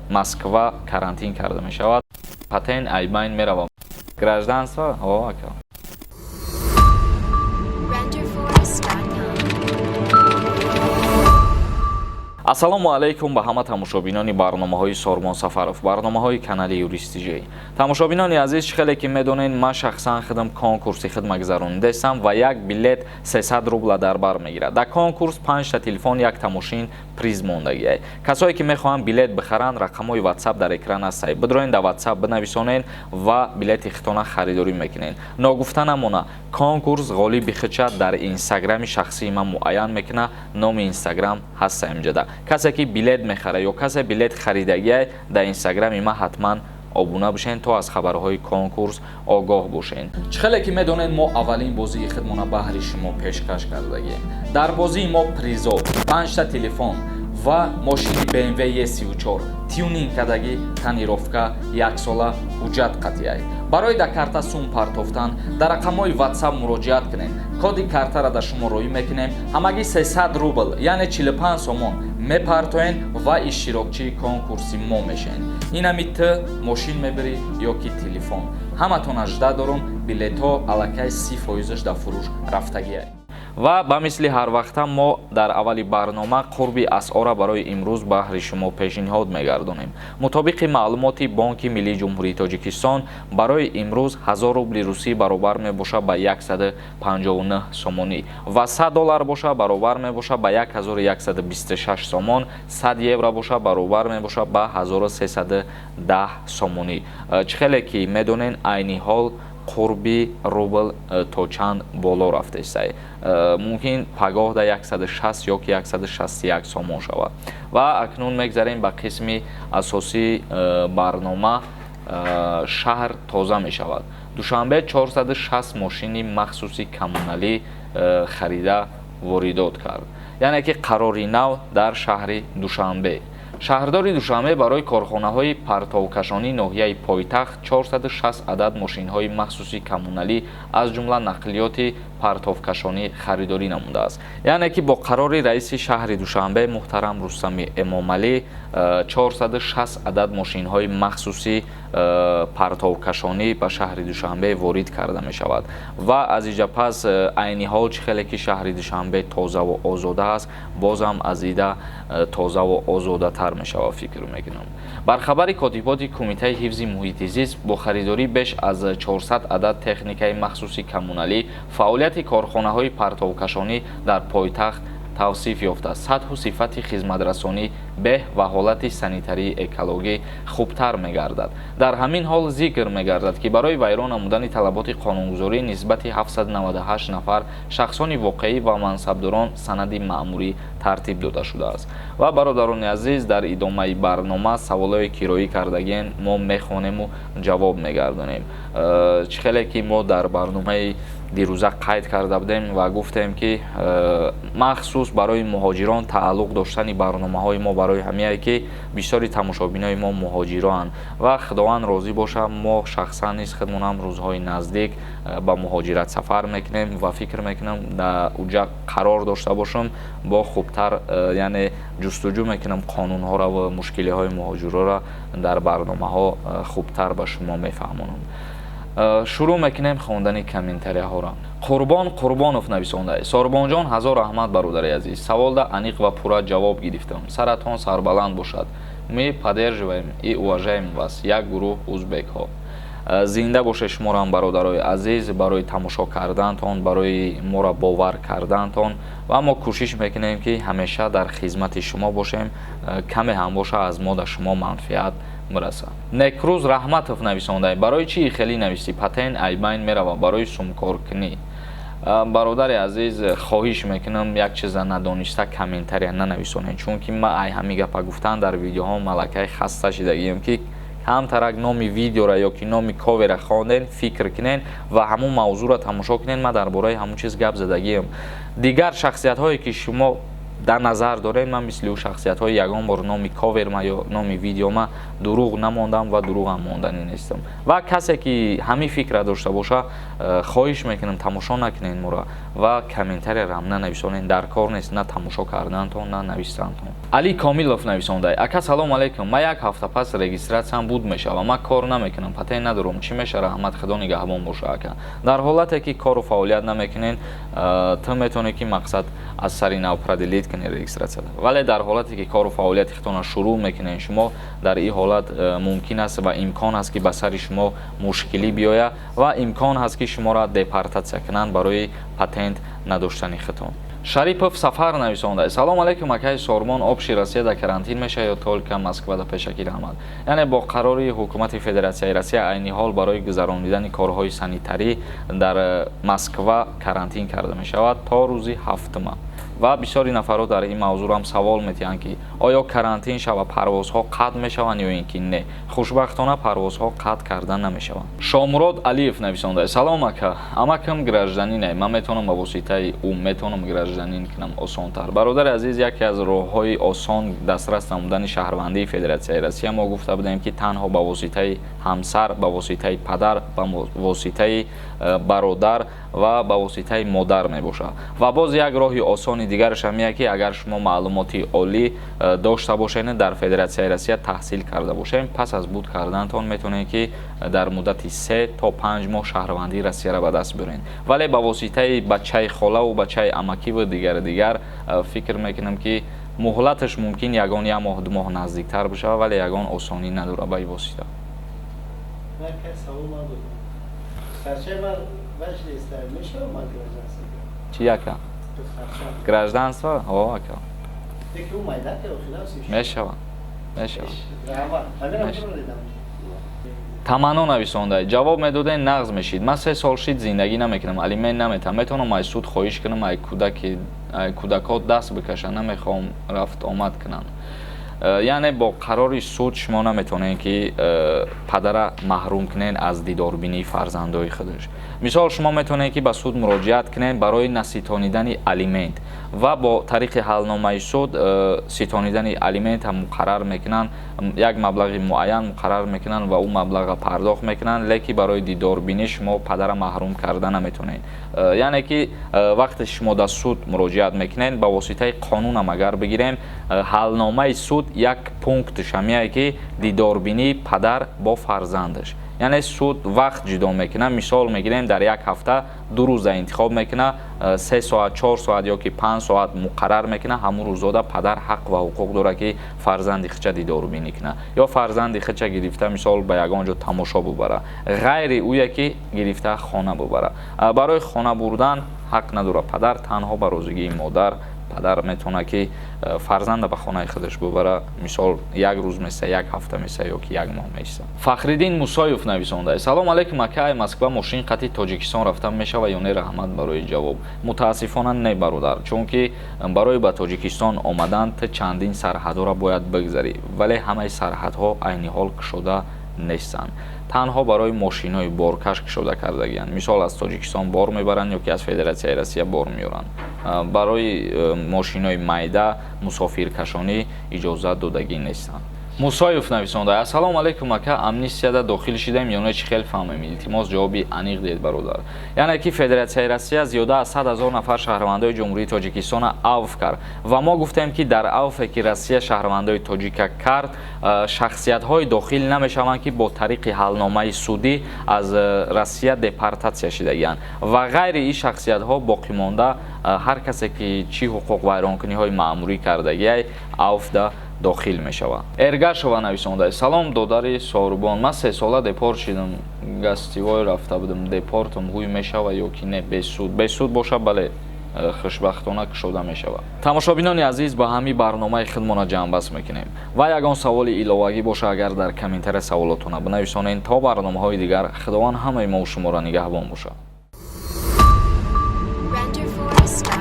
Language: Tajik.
Москва карантин карда мешавад. Патент айбайн меравад. Гражданство о ака. Renderforest.com. Ассалому алайкум ба ҳама тамошобинони барномаҳои Сормон Сафаров, барномаҳои канали Юристиҷей. Тамошобинони азиз, чӣ хеле ки медонед, ман шахсан худам конкурси хидма гузаронидастам ва як билет 300 рубла дар бар мегирад. Дар конкурс панҷта телефон, якта мошин приз мондагиай. Касое ки мехоҳанд билет бихаранд, рақамҳои WhatsApp дар экран ҳастай. Бидроен, дар WhatsApp бинависонед ва билети худтона харидорӣ мекунед. Ногуфта намона, конкурс ғолиби худша дар инстаграми шахсии ман муайян мекунад. Номи инстаграм ҳаста имҷода. Касе ки билет мехара ё касе билет харидагиай, дар инстаграми ман ҳатман обуна бошед, то аз хабарҳои конкурс огоҳ бошед. Чӣ хеле ки медонед, мо аввалин бозии худмона баҳри шумо пешкаш кардагием. Дар бозии мо призо панҷта телефон ва мошини BMW E34 тюнинг кардагӣ, тонировка, яксола ҳуҷҷат қатъияй. Барои дар карта сум партофтан дар рақамҳои WhatsApp муроҷиат кунед. Коди картара дар шумо роӣ мекунем. Ҳамагӣ 300 рубл, яъне 45 сомон мепартоен ва иштирокчии конкурси мо мешавед. Инами т мошин мебирӣ ё ки телефон. Ҳаматон ажда дорум. Билетҳо аллакай 30 фоизаш дар фурӯш рафтагиай. Ва ба мисли ҳарвақта мо дар аввали барнома қурби асъора барои имрӯз баҳри шумо пешниҳод мегардонем. Мутобиқи маълумоти Бонки Миллии Ҷумҳурии Тоҷикистон, барои имрӯз 1000 рубли русӣ баробар мебошад ба 159 сомонӣ ва 100 доллар боша, баробар мебошад ба 1126 сомон, 100 евро боша, баробар мебошад ба 1310 сомонӣ. Чӣ хеле ки медонен, айни ҳол қурби рубл то чанд боло рафтесай. Мумкин пагоҳ да 160 ё ки 161 сомон шавад. Ва акнун мегзарем ба қисми асосии барнома. Шаҳр тоза мешавад. Душанбе 460 мошини махсуси коммуналӣ харида воридот кард, яъне ки қарори нав дар шаҳри Душанбе. Шаҳрдори Душанбе барои корхонаҳои партовкашонии ноҳияи пойтахт 460 адад мошинҳои махсуси коммуналӣ, аз ҷумла нақлиёти партовкашонӣ, харидорӣ намудааст. Яъне ки бо қарори раиси шаҳри Душанбе муҳтарам Рустами Эмомалӣ 460 адад мошинҳои махсуси партовкашонӣ ба шаҳри Душанбе ворид карда мешавад. Ва аз иҷа пас айни ҳол чӣ хеле ки шаҳри Душанбе тозаву озода аст, бозам аз ида тозаву озодатар мешавад, фикр мекунам. Бар хабари котиботи Кумитаи ҳифзи муҳити зист, бо харидорӣ беш аз 400 адад техникаи махсуси коммуналӣ фаъолияти корхонаҳои партовкашонӣ дар пойтахт тавсиф ёфта, сатҳу сифати хизматрасонӣ беҳ ва ҳолати санитарии экологӣ хубтар мегардад. Дар ҳамин ҳол зикр мегардад, ки барои вайрон намудани талаботи қонунгузорӣ нисбати 798 нафар шахсони воқеӣ ва мансабдорон санади маъмурӣ тартиб дода шудааст. Ва бародарони азиз, дар идомаи барнома саволҳое ки роӣ кардагиен, мо мехонему ҷавоб мегардонем. Чӣ хеле ки мо дар барномаи дирӯза қайд карда будем ва гуфтем, ки махсус барои муҳоҷирон тааллуқ доштани барномаҳои мо барои ҳамие, ки бисёри тамошобинои мо муҳоҷироанд. Ва Худованд розӣ боша, мо шахсан низ худмонам рӯзҳои наздик ба муҳоҷират сафар мекунем ва фикр мекунам, дар уҷа қарор дошта бошам, бо хубтар яъне ҷустуҷӯ мекунам қонунҳоро ва мушкилиҳои муҳоҷироро дар барномаҳо хубтар ба шумо мефаҳмонам. Шурӯъ мекунем хондани комментарияҳоро. Қурбон Қурбонов нависонда: «Сорбонҷон, ҳазор раҳмат, бародари азиз. Саволда аниқ ва пурра ҷавоб гирифтам. Саратон сарбаланд бошад. Мы поддерживаем и уважаем вас, як гурӯҳ узбекҳо». Зинда бошед шуморам, бародарои азиз, барои тамошо кардантон, барои моро бовар кардантон. Ва мо кӯшиш мекунем, ки ҳамеша дар хизмати шумо бошем, каме ҳам боша, аз мо да шумо манфиат бирасад. Некрӯз Раҳматов нависонда: «Барои чӣ хеле нависӣ? Патент айбайн мерава барои сумкоркунӣ». Бародари азиз, хоҳиш мекунам, як чиза надониста комментария нанависонед, чунки ман ай ҳамин гапа гуфтан дар видеоҳо малакаи хаста шидагием, ки камтарак номи видеора ё ки номи ковера хонден, фикр кунен ва ҳамун мавзӯъро тамошо кунен. Ман дар бораи ҳамун чиз гап задагием. Дигар шахсиятҳое ки шумо Дар назар дорем, ман мисли ӯ шахсиятҳои ягон бор номи коверма ё номи видеома дурӯғ намондам ва дурӯғам монданӣ нестам. Ва касе ки ҳамин фикра дошта боша, хоҳиш мекунам, тамошо накунед моро ва комментарияам нанависонед. Дар кор нест на тамошо кардантон, на навистантон. Али Комилов нависонда: «Ака, салом алейкум. Ман як ҳафта пас регистратсиям буд мешава. Ман кор намекунам, патент надорам. Чӣ меша? Раҳмат, Худо нигаҳбон боша, ака». Дар ҳолате ки кору фаъолият намекунед, ту метавонӣ ки, мақсад, аз сари нав продлить кунед регистратсия. Вале дар ҳолате ки кору фаъолияти худтонро шурӯъ мекунед шумо, дар ин ҳолат мумкин аст ва имкон аст, ки ба сари шумо мушкилӣ биёяд ва имкон ҳаст, ки шуморо депортатсия кунанд барои патент надоштани худтон. Шарипов Сафар нависонда: «Салом алейкум, акаи Сормон. Общий Россия да карантин меша ё только Москва да? Пешакӣ раҳмат». Яъне бо қарори ҳукумати Федератсияи Россия айни ҳол барои гузаронидани корҳои санитарӣ дар Москва карантин карда мешавад то рӯзи 7-ума. Ва бисёри нафарҳо дар ин мавзӯъ ҳам савол метиҳанд, ки оё карантин шава, парвозҳо қатъ мешаванд ё ин ки не. Хушбахтона, парвозҳо қатъ карда намешаванд. Шомурод Алиев нависонда: «Салом, ака. Амакам гражданине, ман метавонам ба воситаи ӯ метавонам гражданин кунам осонтар?» Бародари азиз, яке аз роҳҳои осон дастрас намудани шаҳрвандии Федератсияи Россия, мо гуфта будем, ки танҳо ба воситаи ҳамсар, ба воситаи падар, ба воситаи бародар ва ба воситаи модар мебошад. Ва боз як роҳи осони дигараш ҳам ки агар шумо маълумоти олӣ дошта бошед, дар Федератсияи Россия таҳсил карда бошед, пас аз буд карданатон метавонед, ки дар муддати 3 то 5 моҳ шаҳрвандии Россияро ба даст биёред. Вале ба воситаи бачаи холаву бачаи амакиву дигару дигар, фикр мекунам, ки муҳлаташ мумкин ягон як моҳ, 2 моҳ наздиктар бишавад, вале ягон осонӣ надорад ба ин восита. Ман як савол ман додам. Духтарчаи ман ваҷ мешавад, ман гражданство? Чи, яка? Духтарча. Гражданство? О, ака. Деки ӯ майдака охирам. Мешавад, мешавад. Раҳмат. Ҳаминам Мешавад. туро дидам. Таманно нависонда: «Ҷавоб медоден, нағз мешид. Ман 3 сол шид зиндагӣ намекунам, алимент наметам. Метавонам ай суд хоҳиш кунам, ай кӯдаки, ай кӯдакҳо даст бикашанд? Намехоҳам рафт омад кунанд». Яъне бо қарори суд шумо наметавонед, ки падара маҳрум кунед аз дидорбинии фарзандои худаш. Мисол, шумо метавонед, ки ба суд муроҷиат кунед барои наситонидани алимент ва бо тариқи ҳалномаи суд ситонидани алимент ҳам муқаррар мекунанд, як маблағи муайян муқаррар мекунанд ва ӯ маблаға пардохт мекунанд. Лекин барои дидорбинӣ шумо падара маҳрум карда наметавонед. Яъне ки вақте шумо дар суд муроҷиат мекунед, ба воситаи қонунам агар бигирем, ҳалномаи суд як пунктш ҳамияе, ки дидорбинии падар бо фарзандаш. Яъне суд вақт ҷудо мекунад. Мисол мегирем, дар як ҳафта 2 рӯза интихоб мекунад, 3 соат, 4 соат ё ки 5 соат муқаррар мекунад. Ҳамун рӯзода падар ҳақ ва ҳуқуқ дорад, ки фарзанди худша дидорбинӣ кунад ё фарзанди худша гирифта, мисол, ба ягон ҷо тамошо бубарад, ғайри ӯе ки гирифта хона бубарад. Барои хона бурдан ҳақ надорад падар, танҳо ба розигии модар падар метавонад, ки фарзанда ба хонаи худаш бубара. Мисол, як рӯз меса, як ҳафта меса ё ки як моҳ меса. Фахриддин Мусоев нависонда: «Салом алейкум, акай. Москва мошин қати Тоҷикистон рафта мешава ё не? Раҳмат барои ҷавоб». Мутаассифона, не, бародар, чунки барои ба Тоҷикистон омадан ту чандин сарҳадҳоро бояд бигзарӣ, вале ҳамаи сарҳадҳо айни ҳол кушода нестанд. Танҳо барои мошинҳои боркаш кушода кардагианд. Мисол, аз Тоҷикистон бор мебаранд ё ки аз Федератсияи Россия бор меоранд. Барои мошинҳои майда мусофиркашонӣ иҷозат додагӣ нестанд. Мусоев нависонда: «Ассалому алайкум, ака. Амнистияда дохил шидаем ё не? Чӣ хел фаҳмем? Илтимос, ҷавоби аниқ диҳед, бародар». Яъне ки Федератсияи Россия зиёда аз 100 000 нафар шаҳрвандои Ҷумҳурии Тоҷикистона авф кард ва мо гуфтем, ки дар авфе ки Россия шаҳрвандои тоҷика кард, шахсиятҳое дохил намешаванд, ки бо тариқи ҳалномаи судӣ аз Россия депортатсия шидагианд ва ғайри ин шахсиятҳо боқимонда ҳар касе ки чӣ ҳуқуқ вайронкуниҳои маъмурӣ кардагиай, авфда дохил мешавад. Эргашова нависонда: «Салом, додари Сорубон. Ман 3 сола депорт шидам, гостевой рафта будам. Депортам ҳуй мешава ё ки не? Бесуд, бесуд боша, бале, хушбахтона, кушода мешавад». Тамошобинони азиз, ба ҳамин барномаи худмона ҷамъбаст мекунем ва ягон саволи иловагӣ боша, агар дар комментария саволотона бинависонед. То барномаҳои дигар, Худованд ҳамаи мову шуморо нигаҳбон бошад. Renderforest.com.